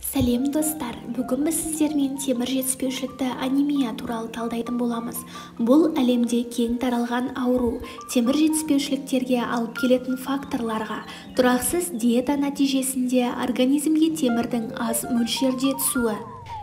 Сәлем, достар! Бүгін біз сіздермен темір жетіспеушілікті анемия туралы талдайтын боламыз. Бұл әлемде кең таралған ауру. Темір жетіспеушіліктерге алып келетін факторларға тұрақсыз диета нәтижесінде организмге темірдің аз мөлшерде түсуі,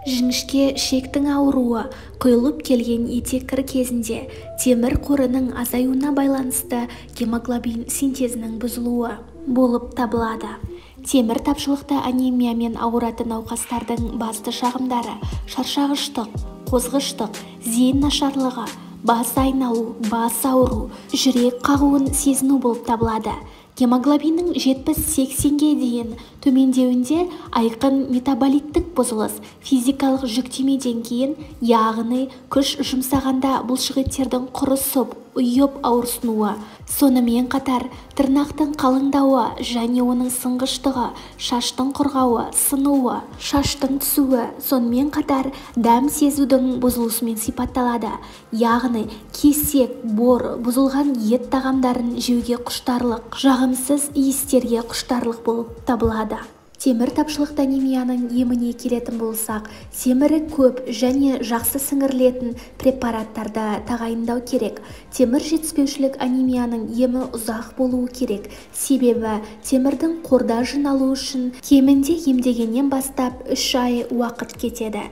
жіңішке ішектің ауруы, құйылып келген етеккір кезінде темір қорының азаюына байланысты гемоглобин синтезінің бұзылуы болып табылады. Темір тапшылықты анемиямен ауыратын науқастардың басты шағымдары: шаршағыштық, қозғыштық, зейін нашарлығы, бас айналу, бас ауыру, жүрек қағуын сезіну болып табылады. Гемоглобиннің 70-80-ге дейін төмендеуінде айқын метаболиттік бұзылыс, физикалық жүктемеден кейін, яғни күш жұмсағанда бұлшықеттердің құрысып, ұйып ауырсынуы, сонымен қатар тырнақтың қалыңдауы және оның сынғыштығы, шаштың құрғауы, сынуы, шаштың түсуі, сонымен қатар дәм сезудің бұзылысымен сипатталады, яғни кесек, бор, бұзылған ет тағамдарын жеуге құштарлық, жағымсыз иістерге құштарлық болып табылады. Темір тапшылықты анемияның еміне келетін болсақ, темірі көп және жақсы сіңірілетін препараттарды тағайындау керек. Темір жетіспеушілік анемияның емі ұзақ болуы керек, себебі темірдің қорда жиналуы үшін кемінде емдегеннен бастап 3 ай уақыт кетеді.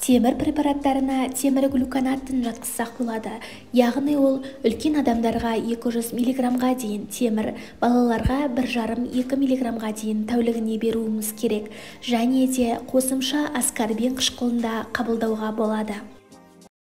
Темір препараттарына темір глюконатын жатқызсақ болады, яғни ол үлкен адамдарға 200 миллиграммға дейін темір, балаларға 1,5-2 миллиграммға дейін тәулігіне беруіміз керек және де қосымша аскорбин қышқылын да қабылдауға болады.